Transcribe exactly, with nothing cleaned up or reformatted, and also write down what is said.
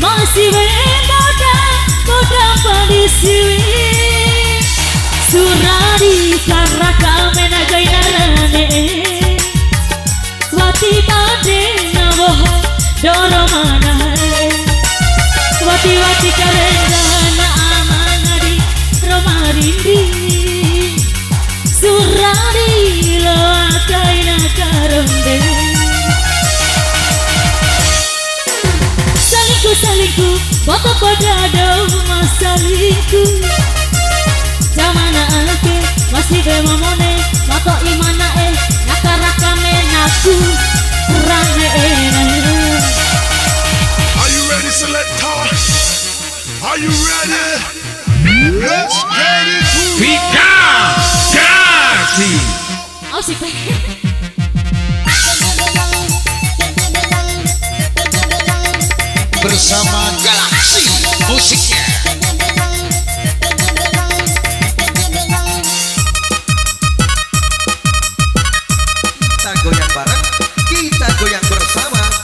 Masiwe moda, moda pali siwe. Surari karaka mena gaina rane. Wati bade na woha doro mana. Wati wati karenda na amana di roma rindi. Surari loa kaina karonde. Salingku, salingku, boto poda dou ma salingku. Jamana ake, masiwe mamone, mato imana e, nakaraka menaku, rane e. Are you ready, selector? Are you ready? Let's get it. Fika Jati. Au sih, Pe. Bersama Galaxy musiknya. Kita goyang bareng, kita goyang bersama.